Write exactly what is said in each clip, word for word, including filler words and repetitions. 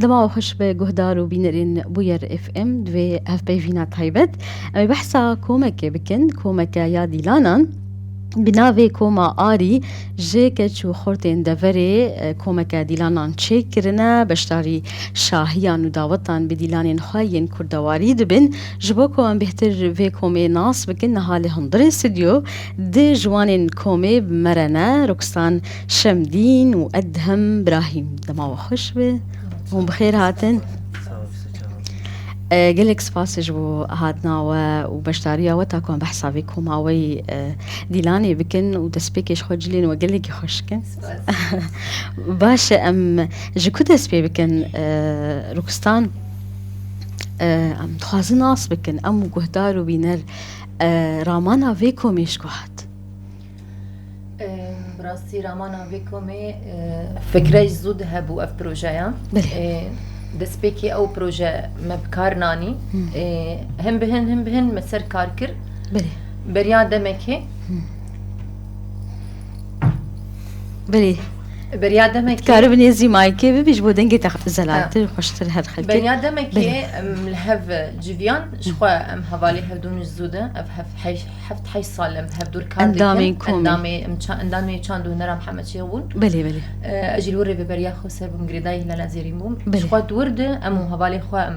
Dema we xweş be guhdar û bînerên Bûyer F M, di vê hevpeyvîna taybet em ê behsa komekê bikin, komeke ya dîlanan. Bi navê Koma Arî ji keç û xortên deverê, e, komeke dîlanan çêkirine, beşdarî şahiyan û dawetan bi dîlanên xwe yên kurdewarî dibin. Ji bo ku em bêhtir vê komê nas bikin, niha li hundirê stûdyo di ji wanên komê bi me re ne, Rukstan Şemdîn û Edhem Birahîm. Dema we xweş be. Hûn bi xêr hatin. Sağ ol, siz çawa? E, gelek spas ji bo hatina we û beşdariya we ta ku em behsa vê koma we yî, e, dîlanê bikin û destpêkê ji xwe cilên we gelekî xweş dikin. Spas. Baş e, em ji ku dest pê bikin, e, Rukistan? E, em dixwazin nas bikin, em û guhdar û bîner, e, ramana vê komê ji ku hat? Em, bi rastî ramana vê komê, e, fikre ji zû de hebû ev projeya. Belê. E, destpêkê ew proje me bi kar nanî. Hı. E, hin bi hin, hin bi hin me ser kar kir. Belê. Beriya demekê. Hı. Belê. Beriya demekê. Dikarî bi nêzî maykê bibî, ji bo dengê te zelaltir, Ha. xweştir her xelkê. Beriya demekê, Belê. em li hev civiyan, ji xwe em hevalê hevdûn ji zû de, ev hev-, hej-, heft heşt sal em hevdû kar dikin. Endamên komê. Endamê, em ça-, endamê çand û hunera Mihemed Şêx bûn. Belê, belê. E, ez jî li wir rêveberiya xwe ser bûm, girêdayî Hilala Zêrîn bûm. Belê. Ji xwe di wir de, em û hevalê xwe em,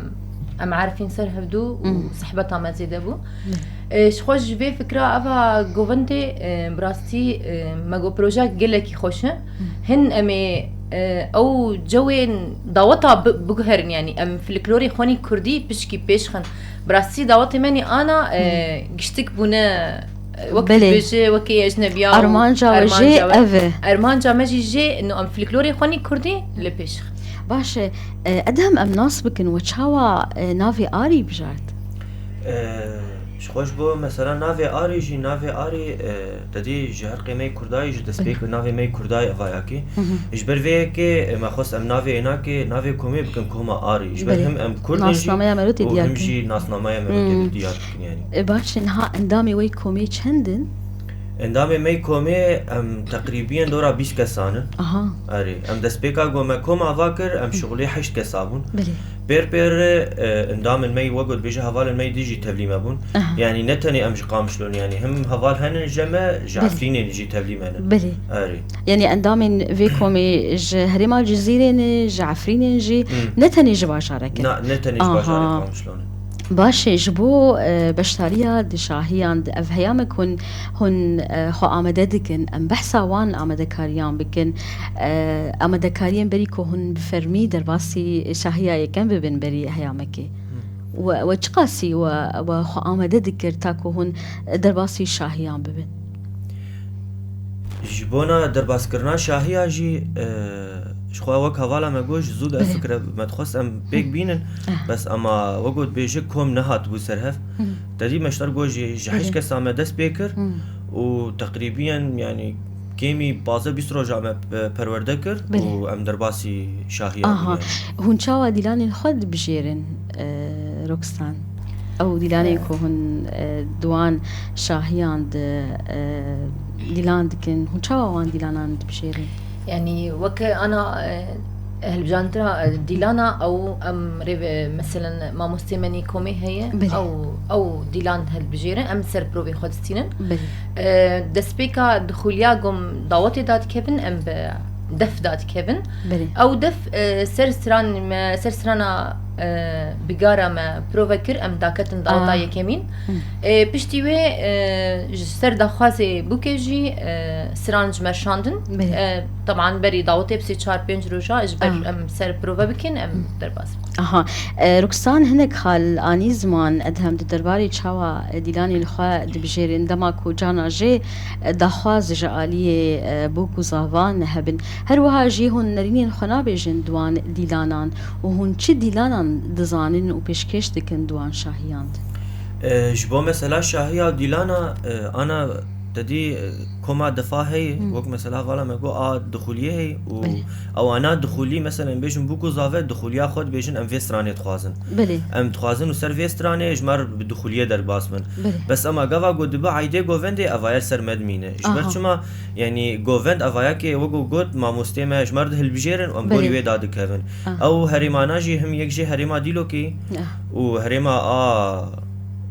em erifîn ser hevdû û Hmm. sehbeta me zêde bû. Belê. E, ji xwe ji vê fikra eva govendê, e, bi rastî, e, me got proje gelekî xweş e. Hin em ê, e, ew cewên daweta bi-, biguherin, yanî em folklorê xwe nî kurdî pişkî pêş xin. Bi rastî dawetê me nî ana, e, Hmm. giştik bûne, e, wek Belê. dibêje, wekî ecnebiya û Armanca we armanca jê we. ev e. Armanca me jî jê, no em folklorê xwe nî kurdî li pêş xin. Baş e, e, Edhem, em nas bikin we çawa, e, navê Arî bijart? E, ji xwe ji bo mesela navê Arî jî, navê Arî, e, te dî ji herqê me yê Kurdayî, ji destpêk Belê. navê me yê Kurdayî evayakî. Hı hı. Ji ber vê yekê, e, me xwest em navê ênakê, navê komê bikin Koma Arî. Ji ber Belê. him em Kurd in jî Nasnameya Merotê û diyar him kir. jî nasnameya Merotê Hmm. diyar dikin yanî. E, baş e, niha endamê we yê komê çend in? Endamê me yê komê em teqrîbiyen dora bîst kesan in. Aha. Erê, em destpêka ku me kom ava kir, em şixulê heşt kesa bûn. Belê. Pêr pêr, e, endamên me yî, wek got bêje, hevalên me yî dî jî tevlî me bûn. Aha. Yanî ne tenê em ji Qamişlo ne, yanî him heval henin ji me, ji Belê. Efrînê jî tevlî me ne. Belê. Erê. Yanî endamên vê komê ji herêma Cizîrê ne, ji Efrînê jî, Hmm. ne tenê ji bajareke ne. Na, ne tenê ji Aha. bajarê Qamişlo ne. Baş e, ji bo, e, beşdariya di şahiyan de ev heyame ku hûn, hûn, e, xwe amade dikin, em behsa wan amadekariyan bikin, e, amadekariyên berî ku hûn bi fermî derbasî şahiya yekem bibin berî heyamekê. Hmm. We, we çiqasî we, we xwe amade dikir ta ku hûn derbasî şahiyan bibin? Ji bona derbaskirina şahiya jî, e, ji xwe wek hevala me got, ji zû de Belê. fikre me dixwest em pêk bînin. Eh. Bes ema wek got bêje kom nehatibû ser hev. Hı. Te dî me ji te re got jî ji Belê. heşt kesa me dest pê kir Hı. û teqrîbiyen, yanî kêmî pazdeh bîst roja me pe-, perwerde kir Belê. û em derbasî şahiya Aha. bûn, yanî. Hûn çawa dîlanên xwe dibijêrin, e, Rokstan? Ew dîlanên E. ku hûn, e, di wan şahiyan de, e, dîlan dikin, hûn çawa wan dîlanan dibijêrin? Yanî weke ana, e, hilbijartina, e, dîlana ew em rê ve, meselen, mamostê me nî komê heye, Belê. ew, ew dîlan hilbijêrin, em ser provê xwe distînin. Belê. E, destpêka di xuliya gom dawetê dadikevin, em bi def dadikevin. Belê. Ew def, e, ser stran me, ser strana, e, bigara me prove kir, em daketin daweta Ah. yekemîn. Hı. E, piştî wê, e, ji ser daxwazê bûkê jî, e, stran ji me şandin. Belê. E, teban berî dawetê bi sê çar pênc roja ji ber Ah. em ser prove bikin, em Hı. derbas bikin. Aha. E, Ruksan, hinek xal anî ziman, Edhem, di derbarê çawa, e, dîlanên xwe dibijêrin, dema ku carna jê, e, daxwaz ji aliyê, e, bûk û zavan hebin. Her wiha jî hûn nerînên xwe nabêjin di wan dîlanan û hûn çi dîlanan dizanin û pêşkêş dikin di wan şahiyan de? E, ji bo mesela şahiya û dîlana, e, ana Te dî, e, koma defa heye, wek mesela vala me got, a dixuliyê heye û ewana dixulî, mesela, em bêjin bûk û zave, dixuliya xwe dibêjin, em vê stranê dixwazin. Belê. Em dixwazin û ser vê stranê ji me re bi dixuliyê derbas bin. Belê. Bes ema gava ku dibe eydê govendê, evaya li ser me dimîne. Ji ber çima, yanî govend evayakê, wek ku got, mamostê me ji me re dihilbijêrin û em gorî wê dadikevin. Ew herêmana jî him yek jê herêma Dîlokê û herêma a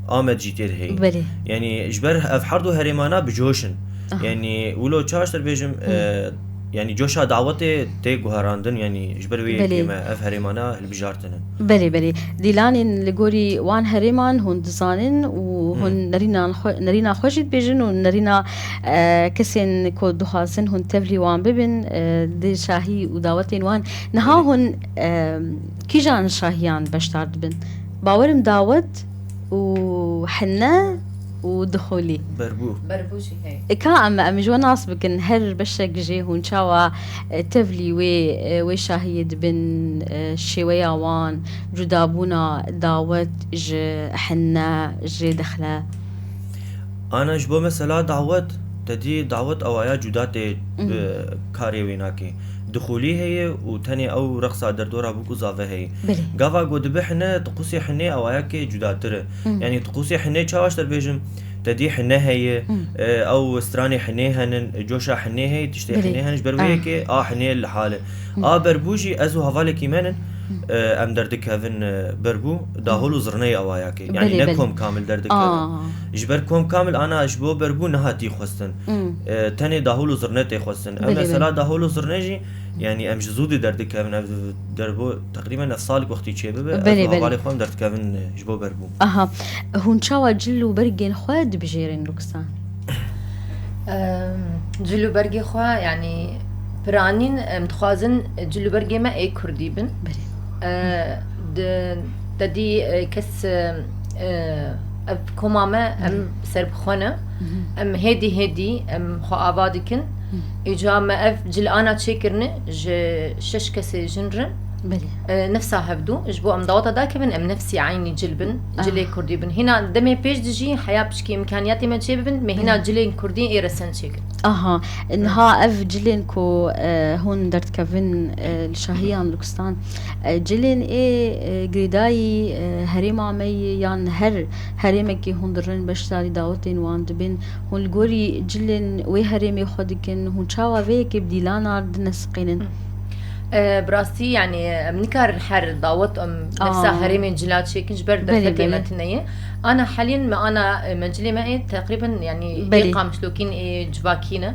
Amed jî tê de heye. Belê. Yanî ji ber ev herdu herêmana bi coş in. Aha. Yanî wilo çaş te bêjim, e, yanî coşa dawetê tê guherandin, yanî ji ber wê yekê me ev herêmana hilbijartine. Belê, belê. Dîlanên li gorî wan herêman hûn dizanin û hûn nerînan xwe, nerîna xwe jî dibêjin û nerîna, e, kesên ku dixwazin hûn tevlî wan bibin, e, di şahî û dawetên wan. Niha hûn, e, kîjan şahiyan beşdar dibin? Bawerim dawet û hine û dixolî. Berbû. Berbû jî heye. Ka em, em ji we nas bikin, her beşek jê hûn çawa, e, tevlî wê, e, wê şahiyê dibin, e, şêweya wan, cudabûna dawet ji hine, jê dixle? Ana ji bo mesela dawet, te dî dawet ewaya cuda tê, bi karê wê nake. Dixolî heye û tenê ew reqsa derdora bûk û zave heye. Belê. Gava ku dibe hine, tiqusê hinê ewayakê cudatir e. Yanî tiqusê hinê çawa ji te bêjim, te dî hine heye, e, ew stranê hinê henin, coşa hinê heye, tiştê hinê henin, ji ber wê yekê a hinê li hal e. A berbû jî ez û hevalekî me nin, e, em derdikevin, e, berbû, dahol û zirneyê ewayakê. Yanî ne kom kamil derdikevin. Ji ber kom kamil ana ji bo berbû nehatî xwestin. E, tenê dahol û zirne tê xwestin. Ev mesela dahol û zirne jî, yanî em ji zûdî derdikevin. Ev derbo teqrîben ev salek wextî çêbibe, ez û hevalê xwe em derdikevin, e, ji bo berbû. Aha. Hûn çawa cil û bergên xwe dibijêrin, Ruksan? Em, cil û bergê xwe, yanî piranîn, em dixwazin cil û bergê me ê kurdî bin. Belê. E, di, te dî, e, kes, e, e, ev koma me, em serbixwe ne. Em hêdî hêdî em xwe ava dikin. Îca me ev cil ana çêkirine ji şeş kesê jin re. Belê. E, nefsa hevdû, ji bo em daweta dakevin, em nefsî eynî cil bin, cilê kurdî bin. Hîna demê pêş de jî heya pişkî îmkaniyatê me çê bibin, me hîna cilên kurdî ê resen çêkin. Aha, niha ev cilên ku, e, hûn derdikevin, e, li şahiyan Lukistan, e, cilên ê, e, girêdayî, e, herêma me yê yan her herêmekê hûn dirin beşdarî dawetên wan dibin, hûn li gorî cilên wê herêmê xwe dikin, hûn çawa vê yekê bi dîlana dinesiqînin? E, bi rastî, yanî, em nikarin her dawet em nefsa herêmên cila çêkin, ji ber derfetê me tune ye. Ana helîn me ana, e, me cilê me ê teqrîben, yanî, ê Qamişlokîn, ê civakî ne.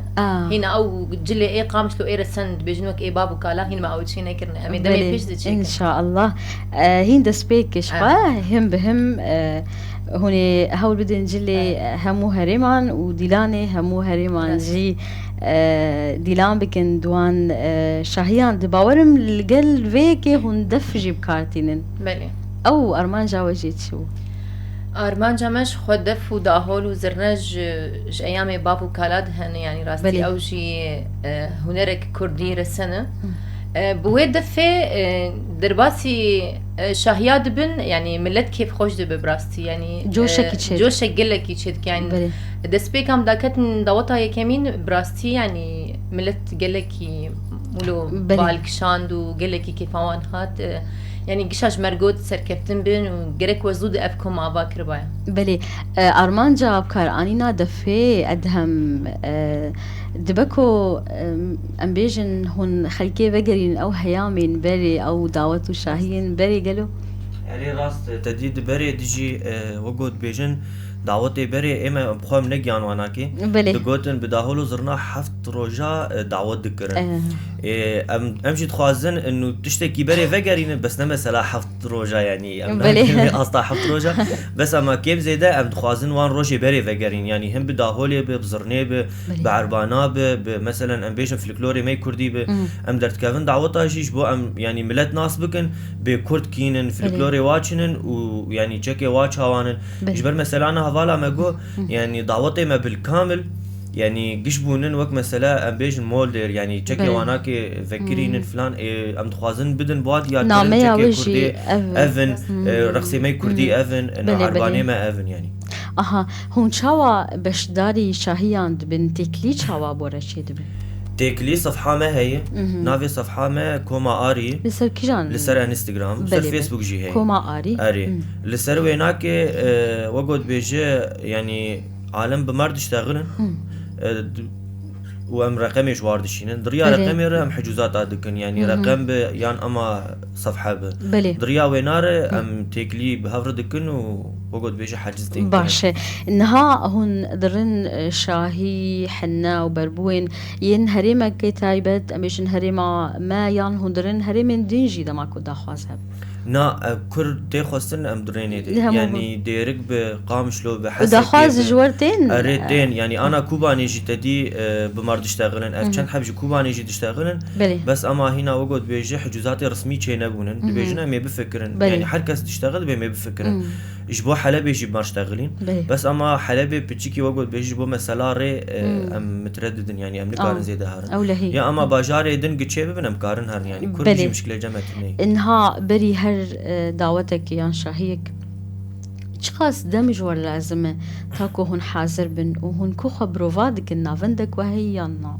Hîna ew cilê ê Qamişlo ê resen dibêjin wek ê bav û kala, hîn me ew çê nekirine. Em ê demê pêş de çêkin. Înşallah. E, hîn destpêk ji xwe, him bi him, e, hûn ê hewl bidin cilê hemû herêman û dîlanê hemû herêman jî, e, dîlan bikin di wan, e, şahiyan de. Bawerim li gel vê yekê hûn def jî bi kar tînin. Belê. Ew armanca we jî çi bû? Armanca me ji xwe def û dahol û zirne ji, ji eyamê bav û kala de hene, yanî rastî ew jî, e, hunerek kurdî resen e. E, bi wê defê, e, derbasî, e, şahiya dibin, yanî millet kêfxweş dibe bi rastî, yanî, e, coşek gelekî çêdike, yanî destpêka em daketin daweta yekemîn bi rastî, yanî millet gelekî wilo bal kişand û gelekî kêfa wan hat, e, yanî gişa ji me re got serkeftin bin û gerek we zû de ev kom ava kiribaya. Belê, e, armanca bikaranîna defê Edhem, e, dibe ku, e, em bêjin hûn xelkê vegerîn ew heyamên berê, ew dawet û şahiyên berê gelo? Erê rast, te dî di berê dijî, e, wek got bêjin dawetê berê ê me bi xwe em ne giyan wanakê. Belê. Digotin bi dahol û zirna heft roja, e, dawet dikirin. E. E, em, em jî dixwazin inu tiştekî berê vegerînin, bes ne mesela heft roja, yanî em nakin asta heft roja. Bes ema kêm zêde em dixwazin wan rojê berê vegerîn. Yanî him bi daholê bi, bi zirnê bi, bi erbana bi, bi meselen em bêjin folklorê me kurdî bi. Em derdikevin daweta jî ji bo em, yanî millet nas bikin, bê kurd kînin, folklorê wa çinin û yanî çekê wa çawanin. Ji ber mesela na hevala me got, yanî dawetê me bil kamil, yanî giş bûnin wek mesela em bêjin molder, yanî çekê wanakê vekirînin filan, ê, em dixwazin bidin bi wa diyarkirin, nameya çekê wê jî kurdê ev in, e, reqsê me kurdî ev in, erbanê me ev in yanî. Aha, hûn çawa beşdarî şahiyan dibin, têkilî çawa bo re çêdibin? Têkilî sefha me heye. Mhm. Navê sefha me Koma Arî. Li ser kîjan? Li ser Instagram, li ser Belê, belê. Facebook jî heye. Koma Arî. Arî. Hmm. Li ser wênakê, e, we got bêje, yanî alem bi me re diştexilin. Hmm. E, d-, û em reqemê ji war dişînin. Di riya Belê. reqemê re em hicûzata dikin. Yanî Hı hı. reqem bi yan ema sefhe bi. Belê. Di riya wêna re Hı. em têkilî bi hev re dikin û we got bêje haciz tên Baş kirin. e. Niha hûn dirin, e, şahî, hinne û berbûyên yên herêmekê taybet, em bêjin herêma me, yan hûn dirin herêmên din jî dema ku daxwaz hebe? Na, e, kur tê xwestin em dirênê de. Hemû Yanî hûn. Dêrik bi, Qamişlo bi, Û Hesekê daxwaz bi. ji wer tên? Erê tên. Yanî ana Kobanê jî te dî, e, bi me re diştexilin. Ev Hı hı. çend heb ji Kobanê jî diştexilin. Belê. Bes ema hîna we got bêje hicûzatê resmî çênebûnin. Hı hı. Dibêjin em ê bifikirin. Belê. Yanî her kes diştexil dibê em ê bifikirin. Hı. Ji bo Helebê jî bi me re diştexilîn. Belê. Bes ema Helebê piçikî we got bêje ji bo mesela rê, e, Hı. em mitredidin. Yanî em nikarin Aa. zêde herin. Ew lehî. Ya ema Hı. bajarê din giçê bibin em karin herin. Yanî kur Belê. jî mişkile cem me tune ye. Inha berî her, e, dawetekê yan şahiyek çiqas dem ji we lazim e ta ku hûn hazir bin û hûn ku xwe birova dikin, navendek we heye yan na?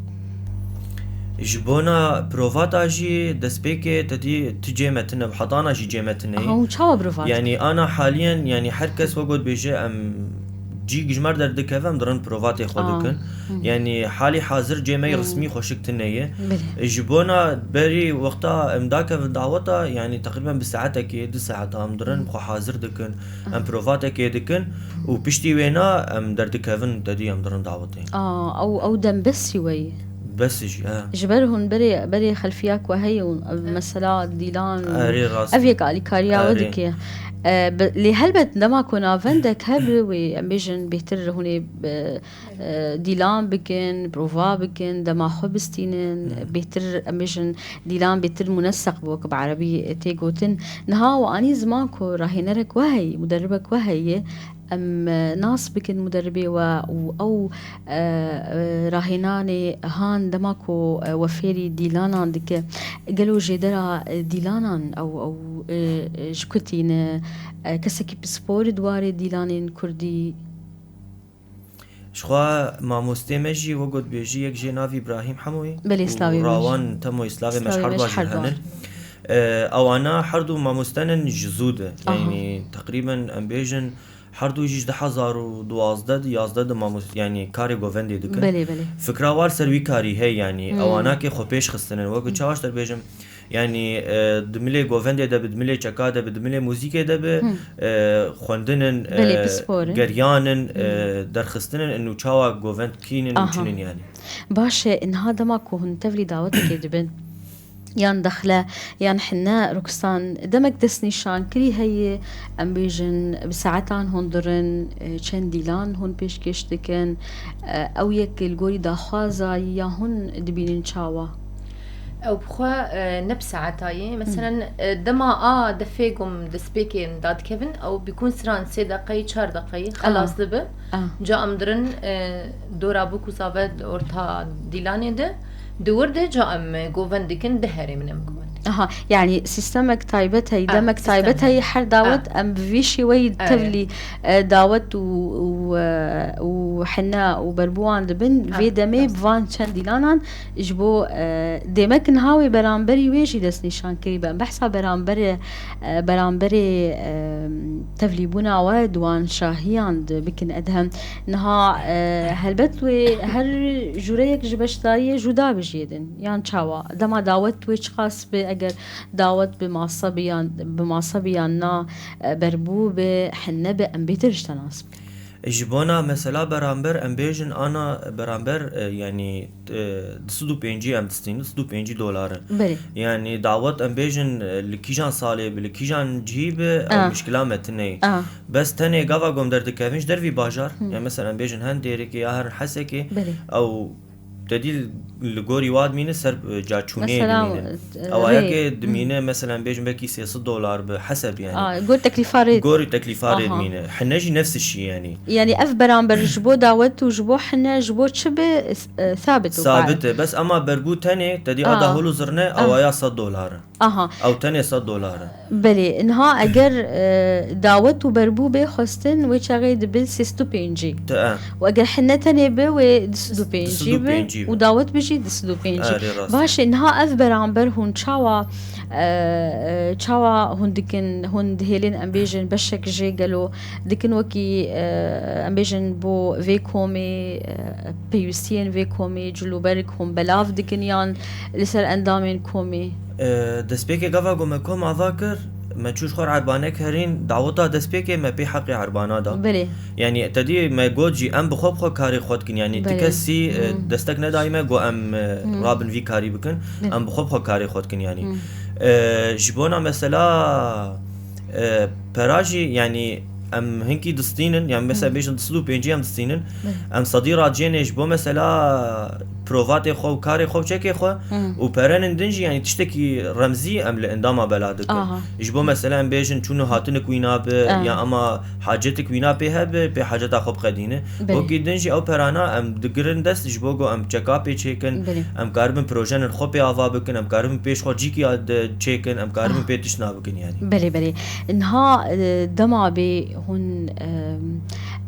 Ji bona provata jî destpêkê te dî tu cê me tune, bi hedana jî cê me tune. Aha, hûn çawa birova dikin? Yanî ana haliyen, yanî her kes we got bêje em cî ji me re derdikeve, em dirin provatê xwe Aa. dikin. Hı. Yanî halî hazir cê me yê Hı. resmî xweşik tune ye. Belê. Ji bona berî wexta em dakevin daweta, yanî teqrîben bi saetekê, du saeta em dirin Hı. xwe hazir dikin. Hı. Em provatekê dikin û piştî wêna em derdikevin, te dî em dirin dawetê. Aa, ew, ew dem besî we ye? Bes jî, he. Ji ber hûn berê, berê xelfiya ku heye û, e, mesela dîlan û Erê, rast ev e. yek alîkariya we Erê. dike. E, be-, lê helbet dema ku navendek hebe wê, em bêjin bêhtir hûn ê, e, e, dîlan bikin, prova bikin, dema xwe bistînin, Hmm. bêhtir, em bêjin, dîlan bêtir muneseq bo, ku bi erebî tê gotin. Niha we anî ziman ku rahênerek we heye, muderibek we heye, em, e, nas bikin muderibê we û ew, e, e, rahênanê han dema ku, e, we fêrî dîlanan dike, gelo jêdera, e, dîlanan ew, ew, e, e, ji ku tîne, e, kesekî pispor di warê dîlanên kurdî? Jixwe mamostê me jî, we got bêjî, yek jê navî Îbrahîm Hemoyî Belê, û slavê me Rawan jî. Temoyî, slavê me ji Slavê her me dua ji jî her dua. henin. E, ewana her du mamoste nin ji zû de. Aha. Yanî teqrîben em bêjin her du jî ji du hezar û duwazdeh de, yazdeh de mamos-, yanî karê govendê dikin. Belê, belê. Fikra wan ser wî karî heye, yanî Hmm. ewana kê xwe pêş xistinin. Wek Hmm. çawa ji te bêjim, Yanî, e, di milê govendê de bi, di milê çeka de bi, di milê muzîkê de bi, Hmm. e, xwendinin, Belê, e, pispor in. geriyanin, e, Hmm. derxistinin, û çawa govend kînin û Aha. çinin yanî. Baş e, niha dema ku hûn tevlî dawetekê dibin, yan dexle, yan hine rukstan, demek destnîşankirî heye, em bêjin, bi saetan hûn dirin, e, çend dîlan hûn pêşkêş dikin, e, ew yek li gorî daxwaza ya hûn dibînin çawa? Ew bi xwe, e, ne bi saeta ye. Meselen, Hmm. e, dema a defê gom destpêkê dadikevin, ew bîkûn siran sê deqeyî, çar deqeyî xelas Aha. dibe. Aha. Ca em dirin, e, dora bûk û zave di orta dîlanê de. Di wir de ca em, e, govend dikin, di herêmin em govend dikin. Aha, yanî sistemek taybet heye, Ha, demek sistem taybet heye. heye, her dawet Ha. em bi vî şêweyî Evet. tevlî, e, dawet û, û, e, û hine û berbiwan dibin. Ha, Vê demê rast. bi van çend dîlanan Ji bo, e, demek niha wê beramberî wê jî destnîşan kirî be. Em behsa beramberê, e, beramberê, e, tevlîbûna we di wan şahiyan de bikin edhem. Niha, e, helbet wê her jûreyek ji beşdariyê juda bijêdin. Yan çawa? Dema dawet wê çiqas be, eger dawet bi masa be yan, bi masa be yan na, e, berbû be, hene be, em bêtir ji te nas bikin. Ji bona mesela beramber, em bêjin ana beramber, e, yanî, e, du sed û pêncî em distînin, du sed û pêncî dolar e. Belê. Yanî dawet em bêjin, e, li kîjan salê bi, li kîjan cihî bi, ew Ah. mişkila me tune ye. Ah. Bes tenê gava gom derdikevin ji dervî bajar, Hmm. yani mesela em bêjin hen Dêrikê ya herin Hesekê, Belê. ew te dî li gorî wa dimîne ser, e, caçûnê Mesela, dimîne. e, Ewa rê. yekê dimîne, Hmm. mesela em bêjin belkî sê sed dolar bi heseb yani. Ah, gor teklîfa rê. Gor teklîfa rê Aha. dimîne. Hine jî nefs şî yani. Yani ev beramber ji bo dawet û ji bo hine, ji bo çi be, e, sabit û Sabit e. Bes ama berbû tenê, te dî Ah. ada hol û zirne, Ah. ewa ya sed dolar e. Aha. Ew tenê sed dolar e. Belê, niha eger e, dawet û berbû bê xwestin, wê çaxê dibe sêst û pêncî. Te e. Û eger hine tenê bi, wê du sed û pêncî bi. Du sed û pêncî bi. Û dawet bijî du sed û pêncî. Erê, rast. Baş e, niha ev beramber hûn çawa, e, e, çawa hûn dikin, hûn dihêlin em bêjin beşek jê gelo dikin wekî, e, em bêjin bo vê komê, e, pêwîstiyên vê komê, cilûberg hûn belav dikin yan li ser endamên komê? E, destpêkê gava ku me kom ava kir, me çû ji xwe erbanek herîn, daweta destpêkê me pê heqê erbana da. Belê. Yanî te dî me got jî em bi xwe bi xwe karê xwe dikin. Yanî ti Belê. kesî e, Hmm. destek nedayî me, got em e, Hmm. rabin vî karî bikin. Belê. Em bi xwe bi xwe karê xwe dikin yanî. Hmm. E, ji bona mesela e, pera jî yanî em hinkî distînin, yanî mesela Hmm. bêjin du sed û pêncî em distînin. Belê. Em sedî radicênê ji bo mesela provatê xwe û karê xwe û çekê xwe Hmm. û perenên din jî yanî tiştekî remzî em li endama bela dikin. Aha. Ji bo mesela em bêjin çûn û hatinik wîna bi Ah. ya ama hacetik wîna pê hebe, pê haceta xwe biqedîne. Belê. Wekî din jî ew perana em digirin dest ji bo ku em çeka pê çêkin, Belê. em karibin projenên xwe pê ava bikin, em karibin pêş xwe cîkî ya de çêkin, em karibin Ah. pê tiştna bikin yanî. Belê, belê. Niha e, dema bê hûn e,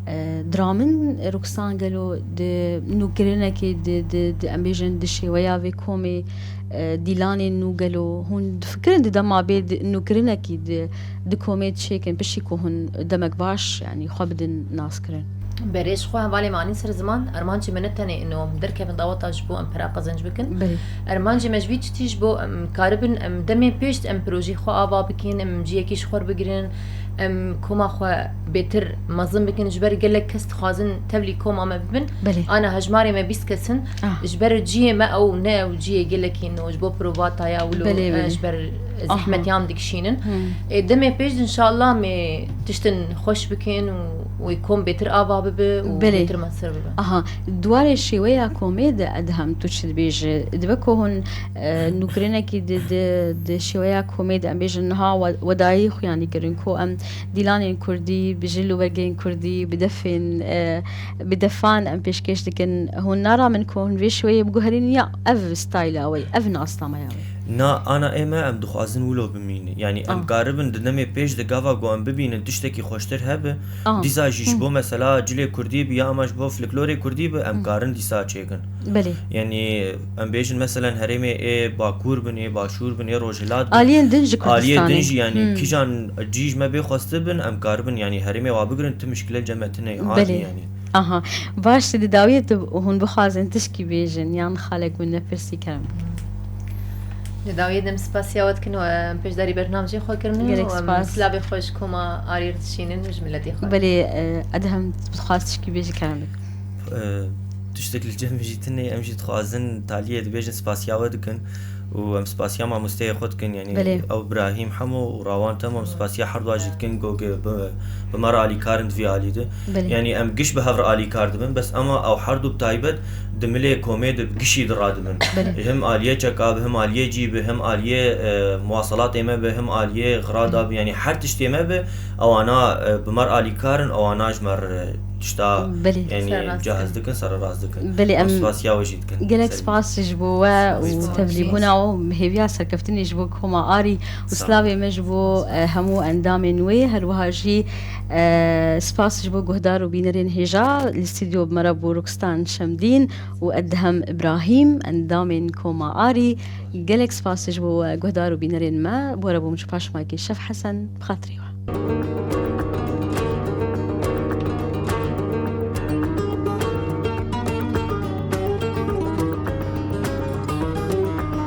e, diramin Rukstan gelo di nûkirinekê di, di, di em bêjin di şêweya vê komê e, dîlanên nû gelo hûn difikirin di dema bê di nûkirinekî di, di komê çêkin piştî ku hûn demek baş yanî xwe bidin naskirin? Berê ji xwe hevalê me anîn ser ziman, armancê me ne tenê ino em derkevin daweta ji bo em pera qezenc bikin. Belê. Armancê me ji vî tiştî ji bo em karibin em demê pêş em projeyê xwe ava bikin, em ciyekî ji xwe bigirin, em koma xwe bêtir mezin bikin, ji ber gelek kes dixwazin tevlî koma me bibin. Belê. Ana hejmarê me bîst kes in. Ah. Ji ber ciyê me ew ne ew ciyê gelekî no ji bo provata ya wilo, Belê, belê. e, ji ber Aha. zehmetiyan dikişînin. Hmm. Ê, demê pêş din inşallah me tiştin xweş bikin û wê kom bêtir ava bibe û Belê. bêtir mesir bibe. Aha, diwarê şêweya komê de Edhem tu çi dibêjî? Dibe ku hûn e, nûkirinekî di, di, di şêweya komê de em bêjin niha we- wedayî xuyanî kirin ku em dîlanên kurdî, bi jil û bergên kurdî, bi defên, e, bi defan em pêşkêş dikin. Hûn naramin ku hûn vê şêweyê biguherînin ya ev stayla we, ev naslameya we? Na, ana ê me em dixwazin wilo bimîne. Yanî em Ah. karibin di demê pêş de gava ku em bibînin tiştekî xweştir hebe. Ah. Dîsa jî ji Hı. bo mesela cilê kurdî bi ya ama ji bo folklorê kurdî bi em Hı. karin dîsa çêkin. Belê. Yanî em bêjin meselen herêmê ê Bakur bin, ê Başûr bin, ê Rojhilat bin. Aliyên din ji Aliyê din Kurdistanê. jî yanî Hmm. kîjan cî ji me bê xweste bin em karibin yanî herêmê wa bigirin, tu mişkile cem me tune ye, adî Belê. yanî. Aha. Baş, di dawiyê tu hûn bixwazin tişkî bêjin yan xalek min nepirsî kerem. Di dawiyê de em spasiya we dikin û em pêşdarî bernamjê xwe kirin Gelek û em spas. silavê xwe ji koma Arî re dişînin û ji miletê xwe. Belê, e, Edhem, tu dixwaz tişkî bêjî kerem bike. E, tiştek li cem jî tune, em jî dixwazin taliyê dibêjin spasiya we dikin û em spasiya mamosteyê xwe dikin, yanî Belê. ew Brahîm Hemo û Rawan Temo, em spasiya herduwa jî dikin, ku bi, bi me re alîkar in di vî alî de. Belê. Yanî em giş bi hev re alîkar dibin, bes ema ew herdu bi taybet di milê komê de bi gişî de radibin. Belê. Him aliyê çeka bi, him aliyê cî bi, him aliyê, e, muwaselatê me bi, him aliyê xirada bi, yanî her tiştê me bi, ewana, e, bi me re alîkar in, ewana ji me re tişta, Belê. yanî Serrast cehaz dikin. dikin, sererast dikin. Belê, Em em spasiya we jî dikin. Gelek Serî. spas ji bo we û Spas. tevlîbûna û hêviya serkeftinê ji bo koma Arî û Sağ ol. silavê me ji bo, e, hemû endamên wê. Her wiha jî, e, spas ji bo guhdar û bînerên hêja. Li stûdyo bi me re bû Rukstan Şemdîn û Edhem Îbrahîm, endamên koma Arî. Gelek spas ji bo we guhdar û bînerên me. Bi we re bûm ji paşmakê Şef Hesen, bi xatirê we.